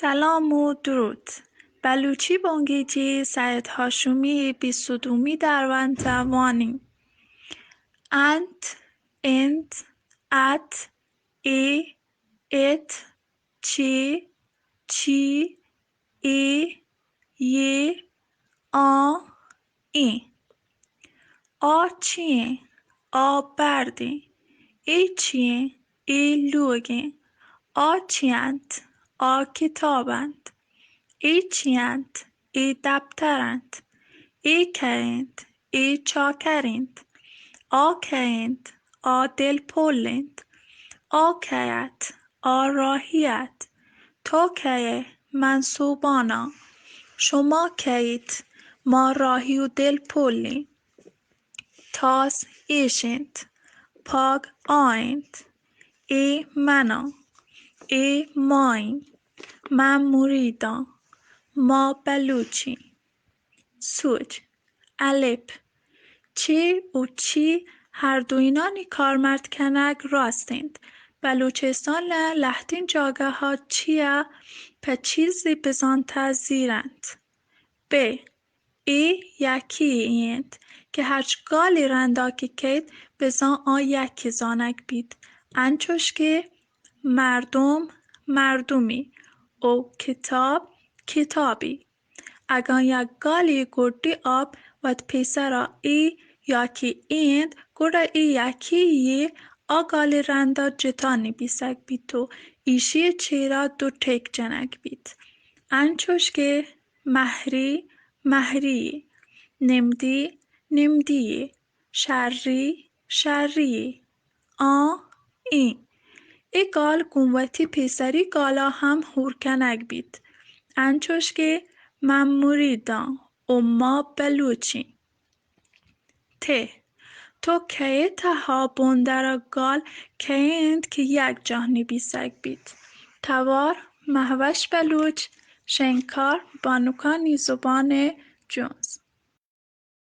سلام و درود. بلوچی بنگیجی سید هاشمی بیست و دومی درونت وانی. انت، انت، ات، ای، ات، چی، چی، ای، یی، آ، ای. آ چی ایں؟ آ برد ایں. ای چی ایں؟ ای لوگ ایں. آ چی انت؟ آ کتاب انت. ای چی انت؟ ای دپتر انت. ای کئے انت؟ ای چاکر انت. آ کئے انت؟ آ دلپل انت. آ کئے ات؟ آ راہی ات. تو کئے ئے؟ من سوباناں. شما کئے ایت؟ ما راہی و دلپل ایں. تاس ایش انت. پاگ آ انت. اے من آں. اے ما ایں. من مرید آں. ما بلوچ ایں. سوج. الپ. چے و چی ہر دوئینانی کارمرد کنگ راست انت. بلوچستان ء لہتیں جاگہ ء چی ء پہ چیزے بزانت ء زیرنت. ب. اے یکے یے انت کہ ہرچ گالے رندا کہ کئیت، بزاں آ یکے زانگ بیت. انچوش کہ مردم مردمی و کتاب کتابی. اگاں یک گالے گڈی آپ وت پیسرا اے یا کہ اے انت، گڑا اے یکے یے آ گالے رندا جتا نبیسگ بیت و ایشی چیرا دو ٹک جنگ بیت. انچوش کہ مہری، مہری یے. نمدی، نمدی یے. شری، شری یے. آں، ایں. اے گال گوں وتی پیسری گالا ہم ہور کنگ بیت. انچوش کہ من مریداں و ما بلوچیں. تہ، تو کئے تہا بوندرا گال کئے انت کہ یکجاہ نبیسگ بیت؟ توار، مہوش بلوچ، شنگکار، بانکانی زبان جنز.